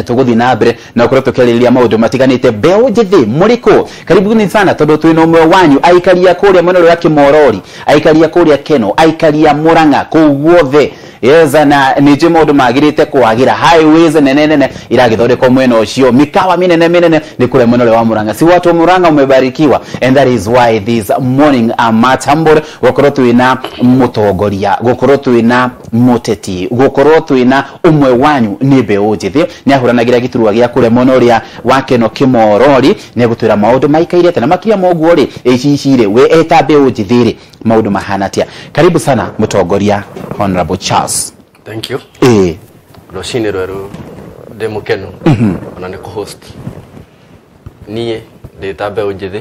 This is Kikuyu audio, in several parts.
Tũgũthiĩ na mbere na gũkorwo tũkĩarĩrĩria maũndũ matiganĩte. Mbeũ njĩthĩ mũrĩkũ? Karibuni sana, tondũ twĩna ũmwe wanyu, aikaria kũrĩa mwena ũrĩa wa Kĩmorori, aikaria kũrĩa Keno, aikaria Mũrang'a, kũu guothe. Yes, na nĩ njũĩ maũndũ magĩrĩte kwagĩra, highways nene nene iragĩthondekwo mwena ũcio, mikawa minene minene nĩ kũrĩa mwena ũrĩa wa Murang'a. Si watu wa Murang'a umebarikiwa, and that is why this morning I'm much humbled gũkorwo twĩna mũtongoria, gũkorwo twĩna mũteti, gũkorwo twĩna ũmwe wanyu nĩ mbeũ njĩthĩ, nĩ ahũranagĩra gĩturwa gĩa kũrĩa mwena ũrĩa wa Keno Kĩmorori, nĩ egũtwĩra maũndũ maikaire atĩa, na makĩria ma ũguo rĩ, ici rĩ, we eta mbeũ njĩthĩ rĩ, maũndũ mahana atĩa? Karibu sana mũtongoria Honorable Charles. Thank you. Rũcinĩ rwerũ, ndĩ mũkenu ona nĩ kũ-host niĩ ndĩ ta mbeũ njĩthĩ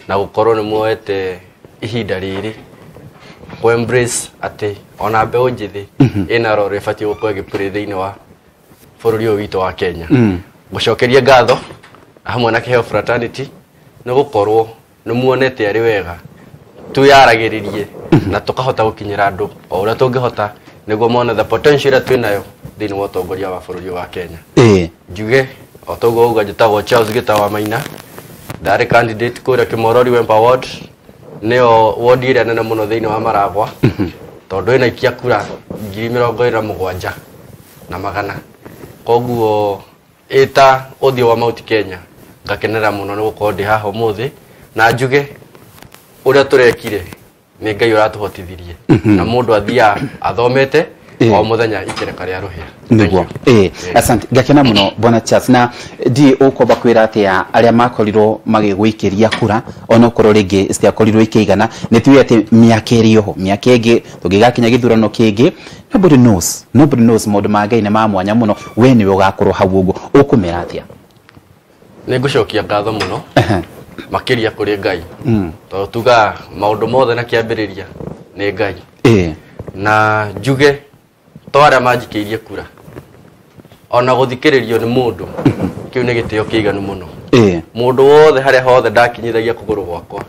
na gũkorwo nĩ muoete ihinda rĩrĩ kũ embrace atĩ ona mbeũ njĩthĩ ĩna role ĩbatiĩ gũkorwo ĩgĩplay thĩinĩ wa bũrũri ũyũ witũ wa Kenya. Gũcokeria ngatho hamwe na Kĩheo Fraternity nĩ gũkorwo nĩ muonete arĩ wega twĩyaragĩrĩrie na tũkahota gũkinyĩra andũ o ũrĩa tũngĩhota nĩguo mone the potential ĩrĩa twĩnayo thĩinĩ wa ũtongoria wa bũrũri wa Kenya. Njuge o toguo uga, njĩtagwo Charles Gĩtawa Maina, ndarĩ candidate kũrĩa Kĩmorori Wemba Ward, nĩyo ward ĩrĩa nene mũno thĩinĩ wa Maragwa, tondũ ĩna ikia kura 27,100. Koguo ĩta ũthiũ wa Mount Kenya, ngakenera mũno nĩ gũkorwo ndĩ haha ũmũthĩ, na njuge ũrĩa tũrekire nĩ Ngai ũratũhotithirie, na mũndũ athiaga athomete o mũthenya ikereka rĩa rũhĩa. Niguo, asante, ngakena muno bwana Charles. Na ndi ukomba kwira atia aria makorirwo magigwikiria kura, onokorwo ringi citiakorirwo ikĩigana? Nĩ tuge atĩ mĩaka ĩrĩ oho, mĩaka ĩngĩ tũngĩgakinya gĩthurano kĩngĩ, nobody knows, nobody knows, maũndũ ma Ngai nĩ ma mwanya mũno, we nĩwe ũgakorwo hau ũguo, ũkũmera atĩa? Nĩ ngũcokia ngatho mũno makĩria kũrĩ Ngai, tondũ tugaga maũndũ mothe na kĩambĩrĩria nĩ Ngai. Na njuge to arĩa manjikĩirie kura, ona gũthikĩrĩrio nĩ mũndũ kĩu nĩ gĩtĩo kĩiganu mũno. Mũndũ wothe, harĩa hothe ndakinyithagia kũgũrũ gwakwa,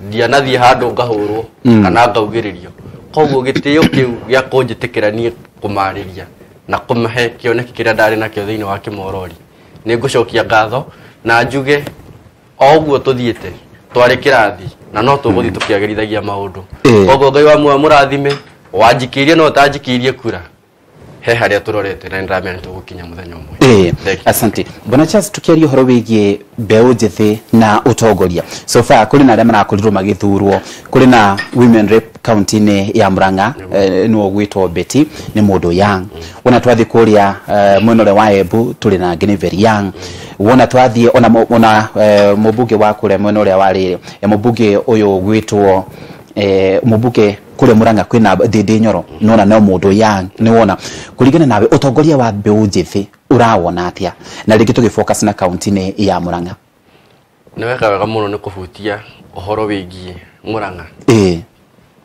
ndianathiĩ handũ ngahũrwo kana ngaugĩrĩrio. Koguo gĩtĩo kĩu gĩa kũnjĩtĩkĩra niĩ kũmarĩria na kũmahe kĩoneki kĩrĩa ndarĩ nakĩo thĩinĩ wa Kĩmorori, nĩ ngũcokia ngatho na njuge o ũguo tũthiĩte twarĩ kĩrathi na no tũgũthiĩ tũkĩagĩrithagia maũndũ. Koguo Ngai wa muoyo mũrathime wanjikĩirie no ũtanjikĩirie kura, he harĩa tũrorete na nĩndĩramenya nĩ tũgũkinya mũthenya ũmwe. Thank you. Asante bwana Charles. Tukiaria ũhoro wĩgiĩ mbeũ njĩthĩ na ũtongoria, so far kũrĩ na arĩa marakorirwo magĩthurwo, kũrĩ na women rep kaunti-inĩ ya Murang'a, nĩwe ũgwĩtwo Betty, nĩ mũndũ young. Wona twathiĩ kũrĩa mwena ũrĩa wa Embu, tũrĩ na angĩ nĩ very young. Wona twathiĩ ona ona mũmbunge wa kũrĩa mwena ũrĩa wa rĩrĩ, mũmbunge ũyũ ũgwĩtwo mũmbunge kũrĩa Murang'a, kwĩna Ndindi Nyoro, nona no mũndũ young. Nĩ wona kũringana nawe ũtongoria wa mbeũ njĩthĩ ũrawona atĩa, na rĩngĩ tũgĩfocus na kaunti-inĩ ya Murang'a? Nĩ weka wega mũno nĩ kũhutia ũhoro wĩgiĩ Murang'a.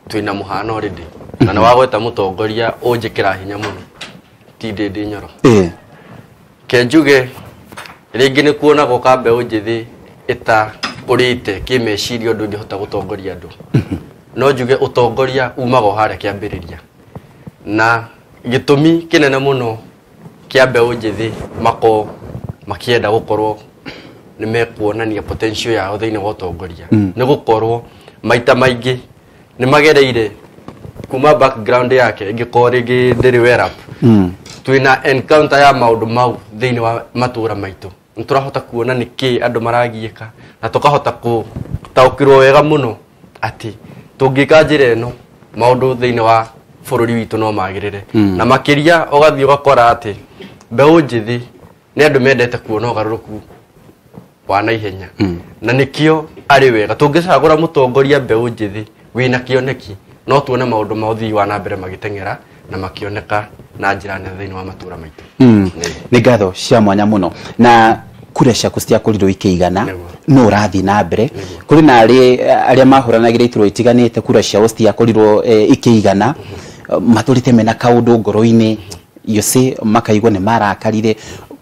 Twĩna mũhano already, na nĩ wagweta mũtongoria ũnjĩkĩra hinya mũno, ti Ndindi Nyoro. Ke njuge rĩngĩ nĩ kuonagwo ka mbeũ njĩthĩ ĩtakũrĩte kĩmeciria ũndũ ĩngĩhota gũtongoria andũ, no njuge ũtongoria umaga o harĩa kĩambĩrĩria, na gĩtũmi kĩnene mũno kĩa mbeũ njĩthĩ makorwo makĩenda gũkorwo nĩ mekuonania potential yao thĩinĩ wa ũtongoria nĩ gũkorwo maita maingĩ nĩ magereire kuma background yake ĩngĩkorwo rĩngĩ ndĩrĩ well up. Twĩna encounter ya maũndũ mau thĩinĩ wa matũra maitũ, nĩ tũrahota kuona nĩ kĩ andũ maragiĩka, na tũkahota gũtaũkĩrwo wega mũno atĩ tũngĩka njĩra ĩno, maũndũ thĩinĩ wa bũrũri witũ no magĩrĩre. Na makĩria ũgathiĩ ũgakora atĩ mbeũ njĩthĩ nĩ andũ mendete kuona ũgarũrũku wa naihenya, na nĩkĩo arĩ wega tũngĩcagũra mũtongoria mbeũ njĩthĩ wĩna kĩoneki, no tuone maũndũ ma ũthii wa na mbere magĩteng'era na makĩoneka na njĩra nene thĩinĩ wa matũra maitũ. Nĩ ngatho cia mwanya mũno, na kura ciaku citiakorirwo ikĩigana, no ũrathiĩ na mbere. Kũrĩ na arĩa mahũranagĩra iturwa itiganĩte, kura ciao citiakorirwo ikĩigana, matũrĩte mena kaũndũ ngoro-inĩ, you see, makaigua nĩ marakarire,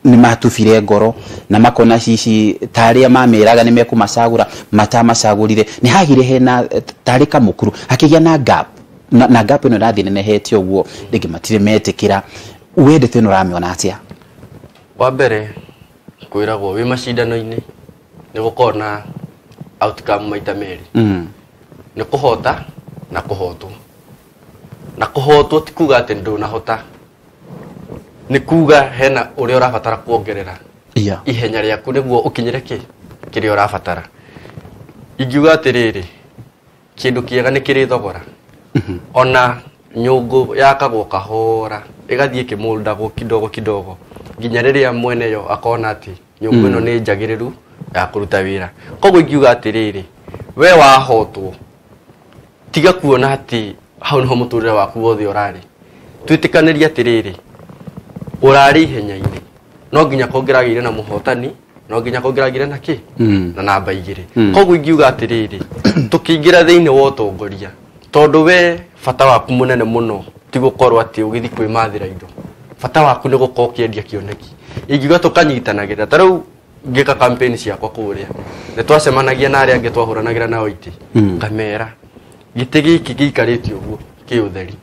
nĩ matubire ngoro, na makona cici ta arĩa mameraga nĩ mekũmacagũra matamacagũrire, nĩ hagire hena tarĩ kamũkuru, hakĩgĩa na gap, na gap ĩno ĩrathiĩ nenehete ũguo, rĩngĩ matirĩ metĩkĩra. Wendete ĩno ũramĩona atĩa? Wa mbere kwĩragwo wĩ macindano-inĩ nĩ gũkorwo na outcome maita merĩ. Nĩ kũhota na kũhotwo. Na kũhotwo ti kuga atĩ ndũnahota, nĩ kuga hena ũrĩa ũrabatara kuongerera ihenya rĩaku nĩguo ũkinyĩre kĩ kĩrĩa ũrabatara. Ingiuga atĩrĩrĩ, kĩndũ kĩega nĩ kĩrĩ thogora. Ona nyũngũ yakagwo kahora ĩgathiĩ ĩkĩmũndagwo kidogo kidogo nginya rĩrĩa mwene yo akona atĩ nyũngũ ĩno nĩ njagĩrĩru ya kũruta wĩra. Koguo ingiuga atĩrĩrĩ, we wahotwo tiga kuona atĩ hau niho mũtũrĩre waku wothe ũrarĩ. Twĩtĩkanĩrie atĩrĩrĩ, ũrarĩ ihenya-inĩ no nginya kũngĩragĩire na mũhotani, no nginya kũngĩragĩire na kĩ na namba igĩrĩ. Koguo ingiuga atĩrĩrĩ, tũkĩingĩra thĩinĩ wa ũtongoria, tondũ we bata waku mũnene mũno ti gũkorwo atĩ ũgĩthiĩ kwĩmathĩra indo, bata waku nĩ gũkorwo ũkĩendia kĩoneki. Ingiuga tũkanyitanagĩra, ta rĩu ngĩka campaign ciakwa kũrĩa nĩ twacemanagia na arĩa angĩ twahũranagĩra nao itĩ, ngamera gĩtĩ gĩkĩ gĩikarĩte ũguo kĩ ũtheri,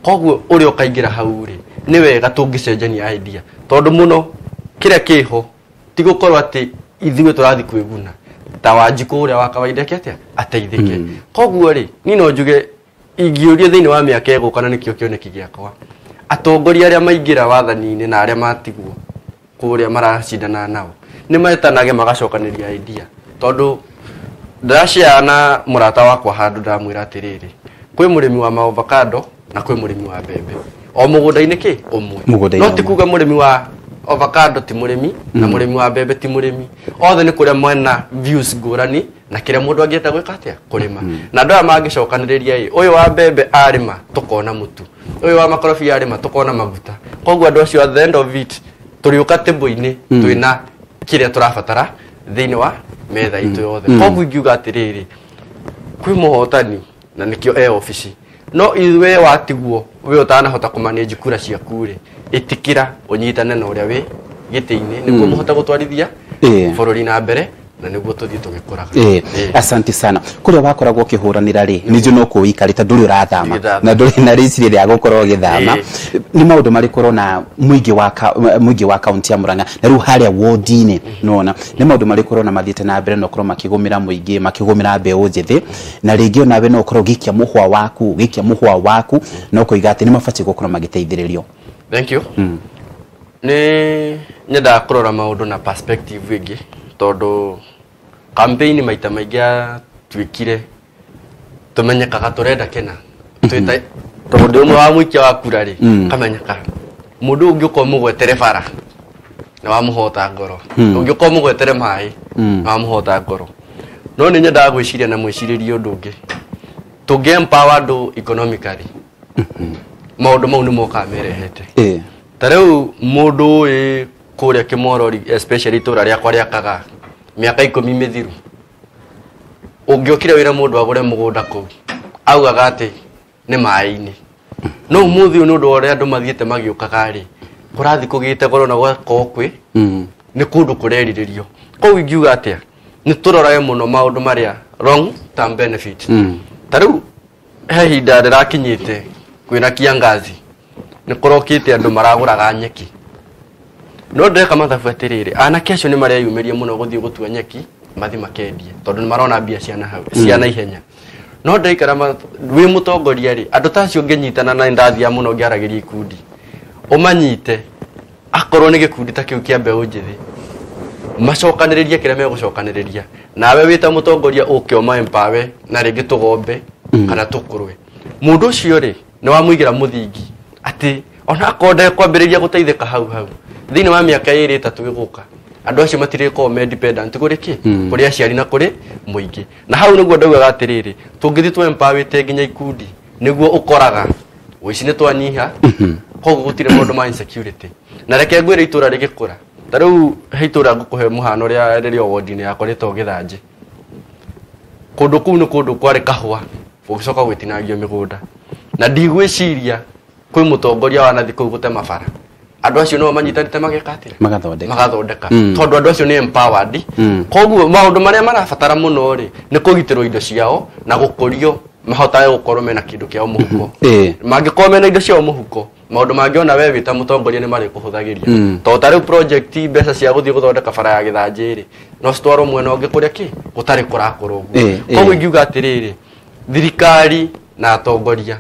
koguo ũrĩa ũkaingĩra hau rĩ nĩ wega tũngĩcenjania idea, tondũ mũno kĩrĩa kĩho ti gũkorwo atĩ ithuĩ tũrathiĩ kwĩguna ta Wanjikũ ũrĩa wa kawaida eke atĩa ateithĩke. Koguo rĩ niĩ no njuge ingĩũrio thĩinĩ wa mĩaka ĩgũka na nĩkĩo kĩoneki gĩakwa, atongoria arĩa maingĩra wathani-inĩ na arĩa matigwo kũrĩa maracindana nao nĩ metanage magacokanĩria idea, tondũ ndĩraciara na mũrata wakwa handũ ndamwĩra atĩrĩrĩ, kwĩ mũrĩmi wa avocado na kwĩ mũrĩmi wa mbembe o mũgũnda-inĩ kĩ ũmwe, no ti kuga mũrĩmi wa avocado ti mũrĩmi na mũrĩmi wa mbembe ti mũrĩmi, othe nĩ kũrĩa mwena views ngũrani na kĩrĩa mũndũ angĩenda gwĩka atĩa kũrĩma. Na andũ aya mangĩcokanĩrĩria ĩ, ũyũ wa mbembe arĩma tũkona mũtu, ũyũ wa makorobia arĩma tũkona maguta, koguo andũ acio at the end of it tũrĩũka table-inĩ twĩna kĩrĩa tũrabatara thĩinĩ wa metha itũ yothe. Koguo ingiuga atĩrĩrĩ, kwĩ mũhotani na nĩkĩo e obici, no ithuĩ watigwo we ũtanahota kũmanage kura ciaku rĩ, ĩtĩkĩra ũnyitane na ũrĩa wĩ gĩtĩ-inĩ nĩguo mũhote gũtwarithia bũrũri na mbere na nĩguo tũthiĩ tũgĩkũraga. Asante sana. Kũrĩa wakoragwo ũkĩhũranĩra rĩ, nĩ njũĩ no kũikarĩte ndũrĩ ũrathama na ndũrĩ na rĩciria rĩa gũkorwo ũgĩthama, nĩ maũndũ marĩkũ ũrona mũingĩ wa kaunti ya Murang'a na rĩu harĩa wodi-inĩ nĩwona nĩ maũndũ marĩkũ ũrona mathiĩte na mbere na ũkorwo makĩgũmĩra mũingĩ, makĩgũmĩra mbeũ njĩthĩ, na rĩngĩ onawe no ũkorwo ũgĩikia mũhwa waku, ũgĩikia mũhwa waku na ũkoiga atĩ nĩ mabatiĩ gũkorwo magĩteithĩrĩrio? Thank you. Nĩ nyendaga kũrora maũndũ na perspective ĩngĩ, tondũ campaign maita maingĩ yatuĩkire tũmenyekaga tũrenda kĩna, tondũ ndĩ ũmwe wa mũikia wa kura rĩ, kamenyeka mũndũ ũngĩ ũkorwo mũgwetere bara na wamũhota ngoro, ũngĩ ũkorwo mũgwetere maĩ na wamũhota ngoro. No nĩ nyendaga gwĩciria na mwĩcirĩrie ũndũ ũngĩ, tũngĩ empower andũ economically maũndũ mau nĩ mokaga merehete. Ta rĩu mũndũ ũĩ kũrĩa Kĩmorori especially itũra rĩakwa rĩa Kagaa mĩaka 10 mĩthiru, ũngĩokire wĩra mũndũ agũre mũgũnda kũu augaga atĩ nĩ maĩ-inĩ, no ũmũthĩ ũyũ nĩ ũndũ wa ũrĩa andũ mathiĩte magĩũkaga rĩ, kũrathiĩ kũgĩte goro na gũgakorwo kwĩ nĩ kũndũ kũrerirĩrio. Koguo ingiuga atĩa, nĩ tũrorage mũno maũndũ marĩa long term benefit. Ta rĩu he ihinda rĩrakinyĩte kwĩna kiangazi, nĩ kũrokĩte andũ maragũraga nyeki, no ndĩreka mathabu atĩrĩrĩ, anake acio nĩ mareyumĩria mũno gũthiĩ gũtua nyeki mathi makendie, tondũ nĩ marona mbia cia naihenya. No ndĩraikara wĩ mũtongoria rĩ, andũ ta acio ũngĩnyitana na ndathiaga mũno ngĩaragĩria ikundi, ũmanyite akorwo nĩ gĩkundi ta kĩu kĩa mbeũ njĩthĩ, macokanĩrĩrie kĩrĩa megũcokanĩrĩria, nawe wĩ ta mũtongoria ũke ũma empower na rĩngĩ tũgombe kana tũkũrwe. Mũndũ ũcio rĩ nĩ wamũigĩra mũthingi atĩ ona akorwo ndekwambĩrĩria gũteithĩka hau hau thĩinĩ wa mĩaka 2 3 ĩgũka, andũ acio matirĩkorwo me dependent kũrĩ kĩ, kũrĩ aciari na kũrĩ mũingĩ. Na hau nĩguo ndaugaga atĩrĩrĩ, tũngĩthiĩ tũ empowerĩte nginya ikundi nĩguo ũkoraga ũici nĩ twanyiha, koguo gũtirĩ maũndũ ma insecurity. Na reke ngwĩre itũra rĩgĩkũra, ta rĩu he itũra ngũkũhe mũhano rĩa rĩrĩ ward-inĩ yakwa rĩtagwo Gĩthanjĩ, kũndũ kũu nĩ kũndũ kwarĩ kahũa gũgĩcoka gwĩtinangio mĩgũnda, na ndigwĩciria kwĩ mũtongoria wanathiĩ kũu gũtema bara, andũ acio no manyitanĩte mageka atĩa, magathondeka, tondũ andũ acio nĩ empowered. Koguo maũndũ marĩa marabatara mũno rĩ nĩ kũgitĩrwo indo ciao na gũkũrio mahotage gũkorwo mena kĩndũ kĩao mũhuko. Mangĩkorwo mena indo ciao mũhuko Maũndũ mangĩ ona we wĩ ta mũtongoria nĩ marĩkũhũthagĩria. Tondũ ta rĩu project mbeca cia gũthiĩ gũthondeka bara ya Gĩthanjĩ rĩ, no citwarwo mwena ũngĩ kũrĩa kĩ gũtarĩ kũrakũra ũguo. Koguo ingiuga atĩrĩrĩ, thirikari na atongoria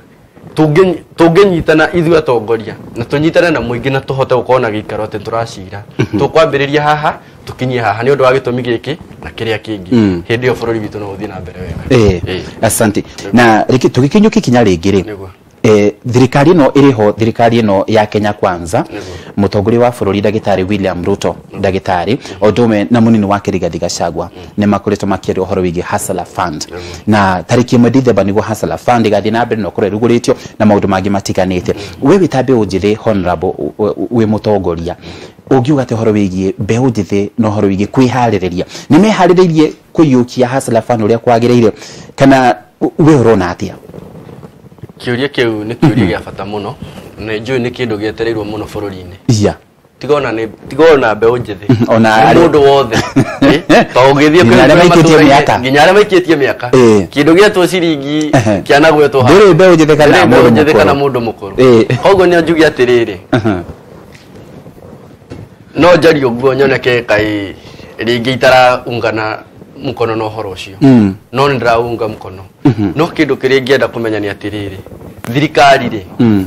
tũngĩnyitana ithuĩ atongoria na tũnyitane na mũingĩ na tũhote gũkorwo na gĩikaro atĩ tũracira, tũkwambĩrĩria haha tũkinyie haha nĩ ũndũ wa gĩtũmi gĩkĩ na kĩrĩa kĩngĩ, hĩndĩ ĩyo bũrũri witũ no ũthiĩ na mbere wega. Asante. Na rĩngĩ tũgĩkinyũkia ikinya rĩngĩ rĩ, thirikari ĩno ĩrĩho, thirikari ĩno ya Kenya Kwanza, mũtongoria wa bũrũri ndagĩtarĩ William Ruto, ndagĩtarĩ o ũndũ ũmwe na mũnini wake Rigathi Gachagua nĩ makoretwo makĩaria ũhoro wĩgiĩ Hustler Fund, na tarĩki 1 Dithemba nĩguo Hustler Fund ĩgathiĩ na mbere na ũkorwo ĩrugũrĩtio na maũndũ mangĩ matiganĩte. We wĩ ta mbeũ njĩthĩ, honorable, wĩ mũtongoria, ũngiuga atĩ ũhoro wĩgiĩ mbeũ njĩthĩ na ũhoro wĩgiĩ kwĩharĩrĩria, nĩ meharĩrĩirie kũiyũkia Hustler Fund ũrĩa kwagĩrĩire, kana we ũrona atĩa? Kĩũria kĩu nĩ kĩũria gĩa bata mũno, na njũĩ nĩ kĩndũ gĩetereirwo mũno bũrũri-inĩ. Tigona mbeũ njĩthĩ, ona mũndũ wothe, tondũ ũngĩthiĩ nginya arĩa maikĩtie mĩaka, nginya arĩa maikĩtie mĩaka, kĩndũ gĩetwo ciringi kĩanagwetwo haha, ndũrĩ mbeũ njĩthĩ kana mũndũ njĩthĩ kana mũndũ mũkũrũ. Koguo nĩ njuge atĩrĩrĩ, no njarie ũguo nyoneke kaĩ rĩngĩ itaraungana mkono na ũhoro ũcio, no nĩ ndĩraunga mkono. No kĩndũ kĩrĩa ingĩenda kũmenya nĩ atĩrĩrĩ, thirikari rĩ,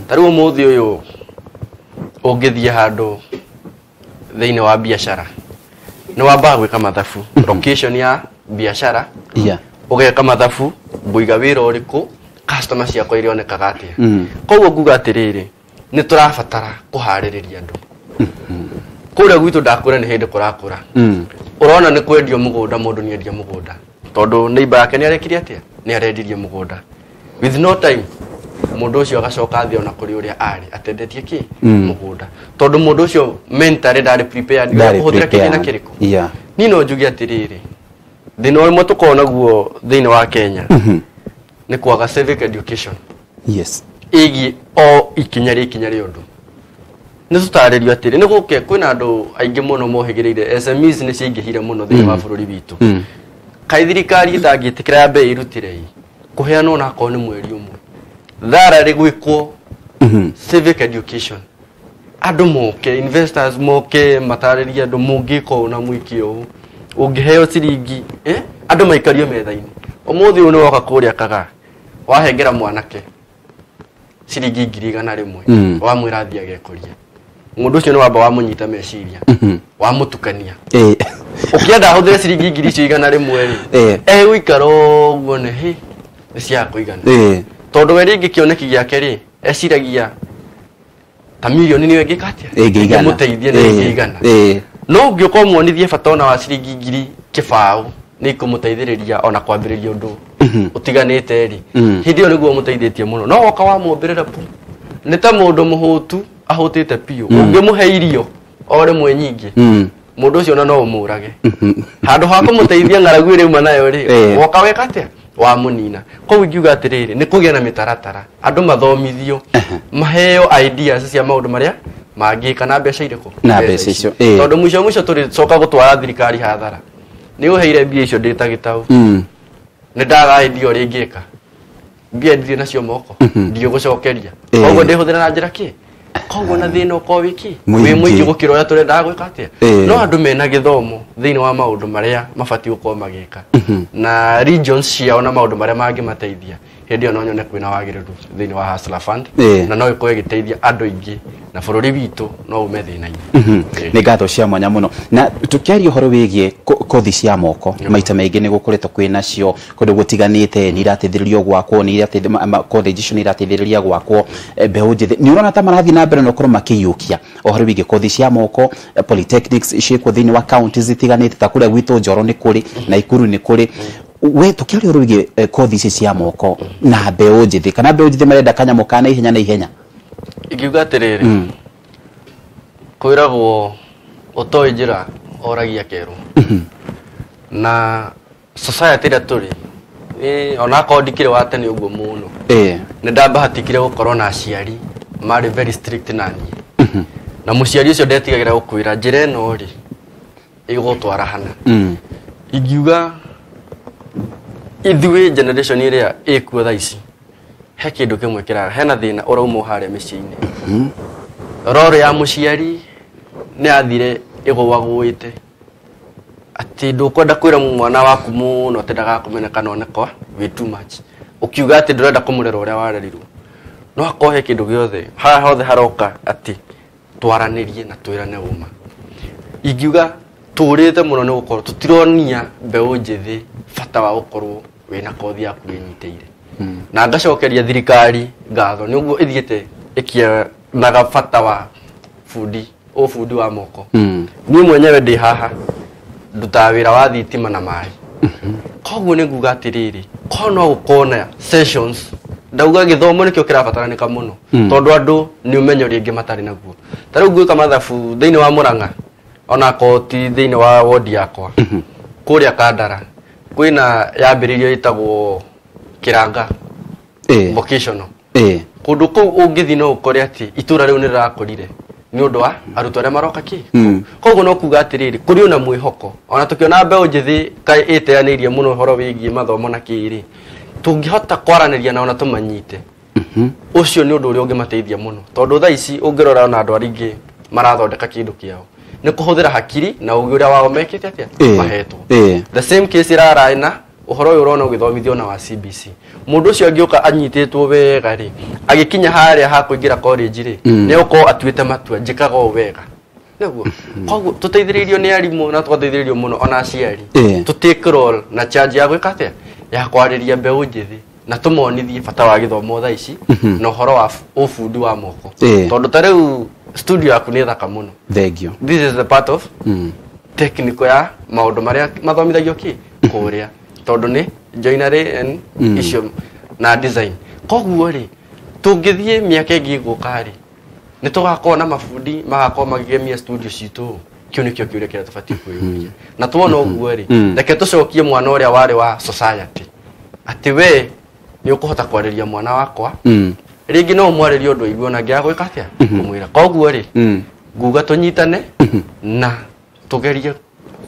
ta rĩu ũmũthĩ ũyũ ũngĩthiĩ handũ thĩinĩ wa biacara, nĩ wambaga gwĩka mathabu, location ya biacara, ũgeka mathabu, ngũiga wĩra ũrĩkũ, customer ciakwa irĩonekaga atĩa. Koguo nguga atĩrĩrĩ, nĩ tũrabatara kũharĩrĩria andũ. Kũrĩa gwitũ ndakũra nĩ hĩndĩ kũrakũra. Ũrona nĩ kwendio mũgũnda, mũndũ nĩ endia mũgũnda tondũ neighbor yake nĩ arekire atĩa, nĩ arendirie mũgũnda. With no time mũndũ ũcio agacoka athiĩ ona kũrĩ ũrĩa arĩ atendetie kĩ mũgũnda, tondũ mũndũ ũcio mentally ndarĩ prepared kũhũthĩra kĩgĩna kĩrĩkũ. Niĩ no njuge atĩrĩrĩ, thĩna ũmwe tũkoragwo naguo thĩinĩ wa Kenya nĩ kwaga civic education. Yes. Ĩgiĩ o ikinya rĩa ikinya rĩa ũndũ. Nĩ tũtarĩrio atĩrĩ, nĩ gũke kwĩna andũ aingĩ mũno mohĩgĩrĩire, SMEs nĩ ciaingĩhire mũno thĩinĩ wa bũrũri witũ. Kaĩ thirikari ĩtangĩtĩkĩra yambe ĩrutĩre ĩ kũheanwo ona akorwo nĩ mweri ũmwe thararĩ gwĩkwo civic education, andũ moke, investors moke matarĩrie andũ mũngĩka ũũ na mwĩke ũũ, ũngĩheo ciringi, andũ maikario metha-inĩ. Ũmũthĩ ũyũ nĩ woka kũrĩa Kagaa, wahengera mwanake ciringi 100,000, wamwĩra athiĩ agekũria, mũndũ ũcio nĩ wamba wamũnyita meciria, wamũtukania. Ũkĩenda ahũthĩre ciringi 100,000 rĩ, egũikara ũguo nĩ hĩ nĩ cia kũigana, tondũ we rĩngĩ kĩoneki gĩake rĩ, eciragia ta mirioni nĩyo ĩngĩka atĩa, ĩngĩmũteithia na ĩngĩigana. No ũngĩũka ũmuonithie bata ona wa ciringi 20 nĩ ikũmũteithĩrĩria ona kwambĩrĩria ũndũ ũtiganĩte rĩ, hĩndĩ ĩyo nĩguo ũmũteithĩtie mũno. No woka wamũmbĩrĩra pu, nĩ ta mũndũ mũhũtu ahũtĩte biũ, ũngĩmũhe irio o rĩmwe nyingĩ, mũndũ ũcio ona no ũmũrage. Handũ ha kũmũteithia ng'aragu ĩrĩa auma nayo rĩ, woka weka atĩa, wamũnina. Koguo ingiuga atĩrĩrĩ, nĩ kũgĩa na mĩtaratara, andũ mathomithio, maheo ideas cia maũndũ marĩa mangĩka na mbeca irĩkũ, na mbeca icio, tondũ mũico mũico tũrĩcoka gũtwara thirikari hathara. Nĩ ũheire mbia icio ndĩ ta gĩtaũ, nĩ ndaga idea ũrĩa ingĩka, mbia ndirĩ nacio moko, ndigũcokeria, koguo ndĩhũthĩra na njĩra kĩ, koguo na thĩna ũkorwo wĩ kĩ, wĩ mũingĩ gũkĩra ũrĩa tũrendaga gwĩka atĩa. No andũ mena gĩthomo thĩinĩ wa maũndũ marĩa mabatiĩ gũkorwo magĩka na regions ciao na maũndũ marĩa mangĩmateithia, hĩndĩ ĩyo no nyone kwĩna wagĩrĩru thĩinĩ wa Hustler Fund, na no ĩkorwo ĩgĩteithia andũ aingĩ na bũrũri witũ no ume thĩna-inĩ. Nĩ ngatho cia mwanya mũno. Na tũkĩaria ũhoro wĩgiĩ kothi cia moko, maita maingĩ nĩ gũkoretwo kwĩ nacio kũndũ gũtiganĩte, nĩ irateithĩrĩrio gwakwo, nĩ kothi icio nĩ irateithĩrĩria gwakwo mbeũ njĩthĩ. Nĩ ũrona ta marathiĩ na mbere na gũkorwo makĩiyũkia ũhoro wĩgiĩ kothi cia moko, polytechnics ciĩkuo thĩinĩ wa counties itiganĩte, ta kũrĩa gwitũ Njoro nĩ kũrĩ, Naikuru nĩ kũrĩ. We tũkĩaria ũhoro wĩgiĩ kothi ici cia moko na mbeũ njĩthĩ, kana mbeũ njĩthĩ marenda kanyamũ ka naihenya naihenya, ingiuga atĩrĩrĩ, kwĩragwo ũtoĩ njĩra oragia kerũ. Na society ĩrĩa tũrĩ, onakorwo ndikĩrĩ wa tene ũguo mũno, nĩ ndambahatikire gũkorwo na aciari marĩ very strict na niĩ, na mũciari ũcio ndetigagĩra gũkwĩra njĩra ĩno rĩ ĩgũgũtwara hana. Ingiuga ithuĩ generation ĩrĩa ĩkuo thaa ici He kĩndũ kĩmwe kĩraga hena thĩna ũrauma harĩa mĩciĩ-inĩ. Roro ya mũciari nĩ athire ĩgũagũĩte atĩ ndũkwenda kwĩra mwana waku mũno atĩ ndagakũmene kana one kwa wĩ too much ũkiuga atĩ ndũrenda kũmũrera ũrĩa warerirwo no akorwo he kĩndũ gĩothe haha hothe haroka atĩ twaranĩrie na twĩrane ũma. Ingiuga tũrĩte mũno nĩ gũkorwo tũtironia mbeũ njĩthĩ bata wa gũkorwo wĩna kothi yaku wĩnyitĩire. Na ngacokeria thirikari ngatho nĩ ũguo ĩthiĩte ĩkĩonaga bata wa bundi ũbundi wa moko. Niĩ mwenyewe ndĩ haha ndutaga wĩra wa thitima na maĩ. Koguo nĩ nguga atĩrĩrĩ ko no gũkorwo na sessions ndauga gĩthomo nĩkĩo kĩrabataranĩka mũno tondũ andũ nĩ ũmenyo rĩngĩ matarĩ naguo. Ta rĩu ngwĩka mathabu thĩinĩ wa Murang'a ona korwo ti thĩinĩ wa wodi yakwa kũrĩa Kandara kwĩna yambĩrĩirio ĩtagwo Kĩranga vocational. Kũndũ kũu ũngĩthiĩ no ũkore atĩ itũra rĩu nĩ rĩrakũrire nĩ ũndũ wa arutwo arĩa maroka kĩ. Koguo no kuga atĩrĩrĩ kũrĩ ona mwĩhoko ona tũkĩona mbeũ njĩthĩ kaĩ ĩteanĩirie mũno ũhoro wĩgiĩ mathomo na kĩrĩ tũngĩhota kwaranĩria nao na tũmanyite ũcio nĩ ũndũ ũrĩa ũngĩmateithia mũno tondũ thaa ici ũngĩrora ona andũ arĩa aingĩ marathondeka kĩndũ kĩao nĩ kũhũthĩra hakiri na ũgĩ ũrĩa wao mekĩte atĩa mahetwo. The same case ĩraraĩ na ũhoro ũyũ ũrona ũgĩthomithio na wa CBC. Mũndũ ũcio angĩũka anyitĩtwo wega rĩ agĩkinya harĩa ha kũingĩra college rĩ nĩ ũkorwo atuĩte matua njĩkaga ũũ wega nĩguo. Koguo tũteithĩrĩirio nĩ arimũ na tũgateithĩrĩrio mũno ona aciari tũ take role na charge ya gwĩka atĩa ya kwarĩria mbeũ njĩthĩ na tũmonithie bata wa gĩthomo thaa ici na ũhoro wa ũbundi wa moko tondũ ta rĩu studio yaku nĩ thaka mũno. Thank you. This is the part of technical ya maũndũ marĩa mathomithagio kĩ kũrĩa tondũ nĩ joinery and icio na design. Koguo rĩ tũngĩthiĩ mĩaka ĩngĩ ĩgũka rĩ nĩ tũgakorwo na mabundi magakorwo makĩgemia studio citũ. Kĩu nĩkĩo kĩũria kĩrĩa tũbatiĩ kwĩyũria na tuona ũguo rĩ reke tũcokie mwana ũrĩa warĩ wa society atĩ we nĩ ũkũhota kwarĩria mwana wakwa rĩngĩ no ũmwarĩrie ũndũ aigue ona angĩaga gwĩka atĩa kũmwĩra. Koguo rĩ nguga tũnyitane na tũgerie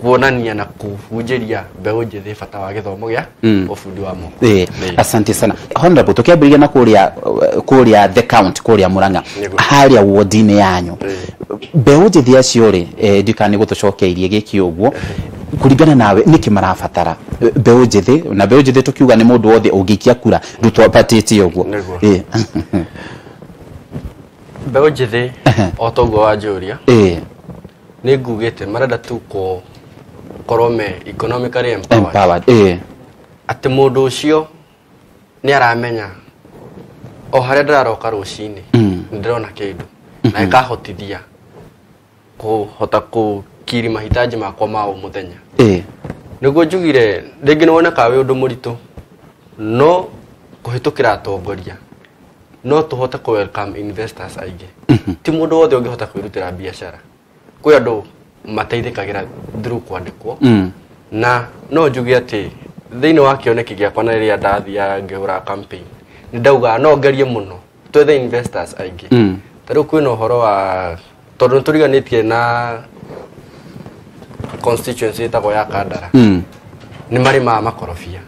kuonania na kũhunjĩria mbeũ njĩthĩ bata wa gĩthomo gĩa ũbundi wa moko. Asante sana Honorable. Tũkĩambĩrĩria na kũrĩa the count kũrĩa Murang'a harĩa ward-inĩ yanyu mbeũ njĩthĩ acio rĩ ndikana gũtũcokeirie gĩkĩ ũguo kũringana nawe nĩkĩ marabatara mbeũ njĩthĩ na mbeũ njĩthĩ tũkiuga nĩ mũndũ wothe ũngĩikia kura ndũtwambatĩtie ũguo. Mbeũ njĩthĩ o toguo wanjũria nĩ ngugĩte marenda tu korwo me economically empowered. Atĩ mũndũ ũcio nĩ aramenya o harĩa ndĩraroka rũcinĩ nĩ ndĩrona kĩndũ na ĩkahotithia kũhota kũkiri mahitaji makwa ma o mũthenya. Nĩguo njugire rĩngĩ nĩ wonekaga wĩ ũndũ mũritũ no kũhĩtũkĩra atongoria no tũhote kũ welcome investors aingĩ. Ti mũndũ wothe ũngĩhota kwĩrutĩra biacara kwĩ andũ mateithĩkagĩra through kwandĩkwo na no njuge atĩ thĩinĩ wa kĩoneki gĩakwa na rĩrĩa ndathiaga ngĩhũra campaign nĩ ndaugaga no ngerie mũno twethe investors aingĩ. Ta rĩu kwĩna ũhoro wa tondũ nĩ tũriganĩtie na constituency ĩtagwo ya Kandara nĩ marĩmaga makorobia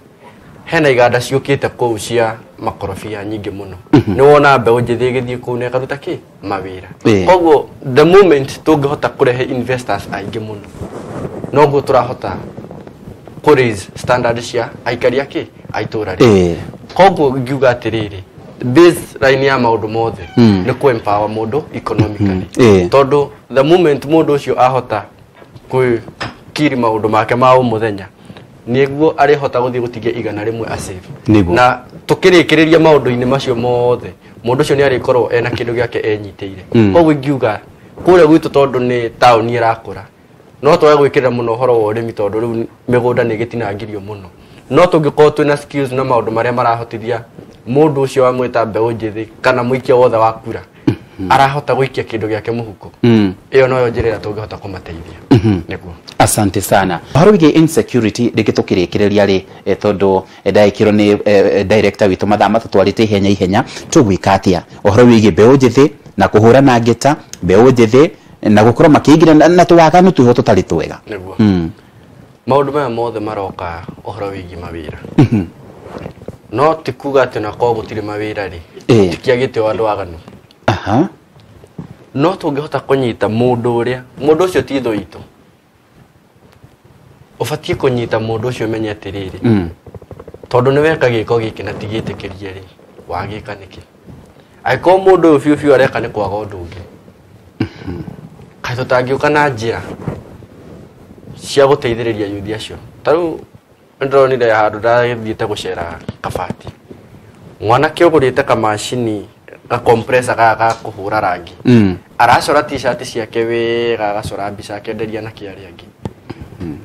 hena iganda ciũkĩte kũu cia makorobia nyingĩ mũno nĩ wona mbeũ njĩthĩ ĩgĩthiĩ kũu na ĩkaruta kĩ mawĩra. Koguo the moment tũngĩhota kũrehe investors aingĩ mũno noguo tũrahota kũ raise standard cia aikari a kĩ a itũra rĩu. Koguo ngiuga atĩrĩrĩ baseline ya maũndũ mothe nĩ kũ empower mũndũ economically tondũ the moment mũndũ ũcio ahota kwĩkiri maũndũ make ma o mũthenya nĩguo arĩhota gũthiĩ gũtigia 100 asave na tũkĩrĩkĩrĩria maũndũ-inĩ macio mothe mũndũ ũcio nĩ arĩkorwo ena kĩndũ gĩake enyitĩire. Koguo ingiuga kũrĩa gwitũ tondũ nĩ taũni ĩrakũra no twage gwĩkĩrĩra mũno ũhoro wa ũrĩmi tondũ rĩu mĩgũnda nĩ ĩgĩtinangirio mũno no tũngĩkorwo twĩna skills na maũndũ marĩa marahotithia mũndũ ũcio wamwĩta mbeũ njĩthĩ kana mũikia wothe wa kura arahota gũikia kĩndũ gĩake mũhuko ĩyo noyo njĩra ĩrĩa tũngĩhota kũmateithia. Nĩguo. Asante sana. Ũhoro wĩgiĩ insecurity rĩngĩ tũkĩrĩkĩrĩria rĩ tondũ ndagĩkĩrwo nĩ director witũ mathaa matũtwarĩte ihenya ihenya tũgwĩka atĩa ũhoro wĩgiĩ mbeũ njĩthĩ na kũhũrana ngĩta mbeũ njĩthĩ na gũkorwo makĩingĩra na tũwaganu twĩho tũtarĩ twega. Nĩguo. Maũndũ maya mothe maroka ũhoro wĩgiĩ mawĩra. No ti kuga atĩ onakorwo gũtirĩ mawĩra rĩ, tikiagĩte o andũ aganu. No tũngĩhota kũnyita mũndũ ũrĩa, mũndũ ũcio ti thũ itũ. Ũbatiĩ kũnyita mũndũ ũcio ũmenye atĩrĩrĩ, tondũ nĩ weka gĩko gĩkĩ na ti gĩtĩkĩrie rĩ, wagĩka nĩkĩ? Angĩkorwo mũndũ ũyũ biũ biũ areka nĩ kwaga ũndũ ũngĩ, kaĩ tũtangĩũka na njĩra cia gũteithĩrĩria yuthi acio. Ta rĩu nĩndĩronire handũ ndathiĩte gũcera Kabati, mwanake ũgũrĩte kamacini ga compressor gaka ga kũhũra rangi, aracora t-shirt ciake wega, agacora mbica akenderia anake arĩa angĩ.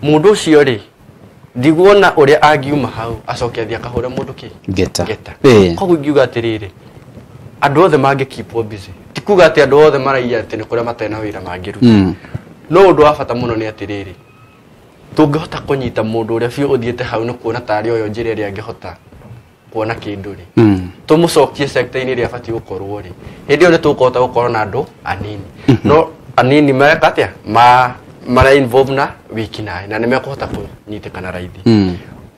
Mũndũ ũcio rĩ, ndiguona ũrĩa angiuma hau acoke athiĩ akahũre mũndũ kĩ? Ngeta. Koguo ingiuga atĩrĩrĩ, andũ othe mangĩ keep busy. Ti kuga atĩ andũ othe maraiya atĩ nĩ kũrĩa matarĩ na wĩra mangĩruta. No ũndũ wa bata mũno nĩ atĩrĩrĩ, tũngĩhota kũnyita mũndũ ũrĩa biũ ũthiĩte hau nĩ kuona tarĩ oyo njĩra ĩrĩa angĩhota kuona kĩndũ rĩ, tũmũcokie sector-inĩ ĩrĩa abatiĩ gũkorwo rĩ, hĩndĩ ĩyo nĩ tũkũhota gũkorwo na andũ anini. No anini mareka atĩa? Mara involve na wĩkinaĩ na nĩ mekũhota kũnyitĩkana raithi.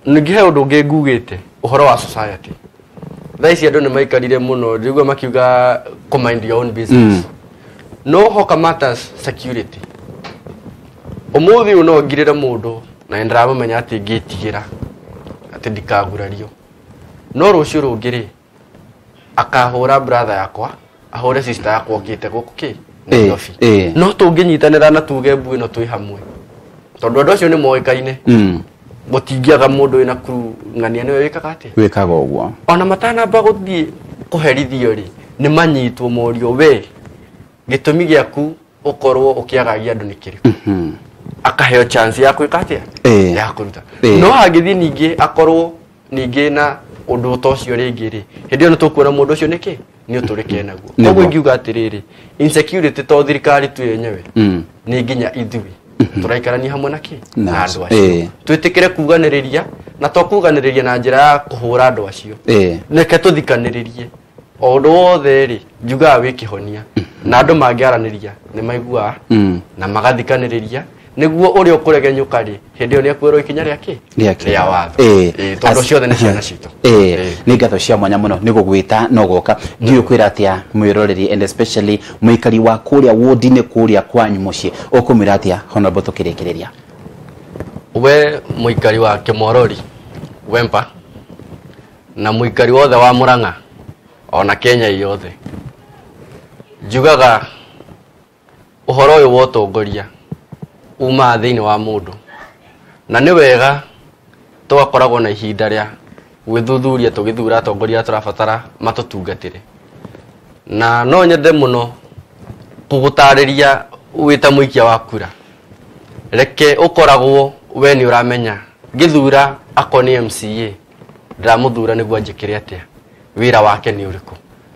Ningĩ he ũndũ ũngĩ ngugĩte ũhoro wa society. Thaa ici andũ nĩ maikarire mũno, ndiguo makiuga kũ mind your own business. No hoka matters security. Ũmũthĩ ũyũ no ngirĩre mũndũ na nĩ ndĩramũmenya atĩ ngĩtigĩra atĩ ndikagurario. No rũciũ rũngĩ rĩ, akahũra brother yakwa, ahũre sister yakwa okĩte gũkũ kĩ? Nairobi. No tũngĩnyitanĩra na tuge mbu ĩno twĩ hamwe, tondũ andũ acio nĩ moĩkaine, gũtingĩaga mũndũ wĩna crew ng'ania nĩwe wĩkaga atĩa? Wĩkaga ũguo. Ona matanamba gũthiĩ kũherithio rĩ, nĩ manyitwo morio, we gĩtũmi gĩaku ũkorwo ũkĩagagia andũ nĩ kĩrĩkũ? Akaheo chance ya gwĩka atĩa? Ya kũruta. No angĩthiĩ ningĩ akorwo ningĩ na ũndũ ta ũcio rĩngĩ rĩ, hĩndĩ ĩyo nĩ tũkuona mũndũ ũcio nĩkĩ? Nĩ ũtũrĩke naguo. Koguo ingiuga atĩrĩrĩ, insecurity to thirikari tu yenyewe, nĩ nginya ithuĩ tũraikarania hamwe na kĩ? Na andũ acio. Twĩtĩkĩre kuganĩrĩria, na to kuganĩrĩria na njĩra ya kũhũra andũ acio. Reke tũthikanĩrĩrie. O ũndũ wothe rĩ, njugaga wĩ kĩhonia. Na andũ mangĩaranĩria nĩ maiguaga na magathikanĩrĩria, nĩguo ũrĩa ũkũregenyũka rĩ, hĩndĩ ĩyo nĩ ekuoerwo ikinya rĩa kĩ? Rĩa watho. Tondũ ciothe nĩ ciana citũ. Nĩ ngatho cia mwanya mũno nĩ gũgwĩta no goka. Ndiũĩ kwĩra atĩa mwĩroreri and especially mũikari wa kũrĩa ward-inĩ kũrĩa kwanyu mũciĩ, ũkũmwĩra atĩa Honorable tũkĩrĩkĩrĩria? We mũikari wa Kĩmorori Wempa na mũikari wothe wa Murang'a ona Kenya yothe, njugaga ũhoro ũyũ wa ũtongoria umaga thĩinĩ wa mũndũ, na nĩ wega tũgakoragwo na ihinda rĩa gwĩthuthuria tũgĩthura atongoria tũrabatara matũtungatĩre. Na no nyende mũno kũgũtarĩria wĩ ta mũikia wa kura, reke ũkoragwo we nĩ ũramenya ngĩthura akorwo nĩ MCA ndĩramũthura nĩguo anjĩkĩre atĩa, wĩra wake nĩ ũrĩkũ,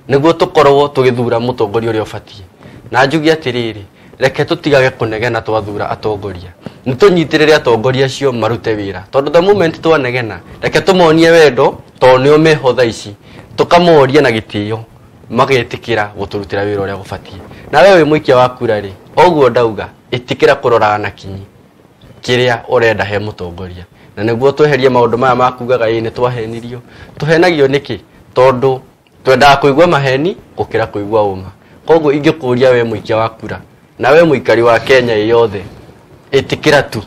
nĩguo tũkorwo tũgĩthura mũtongoria ũrĩa ũbatiĩ. Na njuge atĩrĩrĩ, reke tũtigage kũnegena twathura atongoria, nĩ tũnyitĩrĩre atongoria acio marute wĩra, tondũ the moment twanegena, reke tũmonie wendo tondũ nĩo meho thaa ici, tũkamoria na gĩtĩo magetĩkĩra gũtũrutĩra wĩra ũrĩa gũbatiĩ. Na we wĩ mũikia wa kura rĩ, ũguo ndauga, ĩtĩkĩra kũroraga na kinyi kĩrĩa ũrenda he mũtongoria, na nĩguo tweherie maũndũ maya ma kugaga ĩĩ nĩ twahenirio. Tũhenagio nĩkĩ? Tondũ twendaga kũigua maheni gũkĩra kũigua ũma. Koguo ingĩkũria we mũikia wa kura na we mũikari wa Kenya yothe, ĩtĩkĩra tu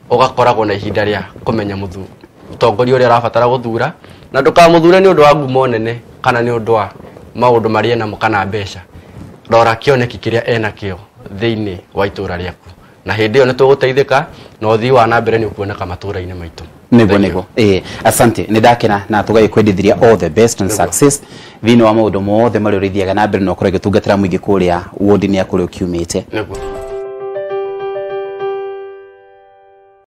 ũgakoragwo na ihinda rĩa kũmenya mũtongoria ũrĩa ũrabatara gũthura, na ndũkamũthure nĩ ũndũ wa ngumo nene kana nĩ ũndũ wa maũndũ marĩa enamo kana mbeca. Rora kĩoneki kĩrĩa enakĩo thĩinĩ wa itũra rĩaku, na hĩndĩ ĩyo nĩ tũgũteithĩka na ũthii wa na mbere nĩ ũkuoneka matũra-inĩ maitũ. Nĩguo nĩguo. Asante, nĩ ndakena na tũgagĩkwendithiria all the best and success thĩinĩ wa maũndũ mothe marĩa ũrĩthiaga na mbere na ũkorwo ũgĩtungatĩra mũingĩ kũrĩa ward-inĩ ya kũrĩa ũkiumĩte.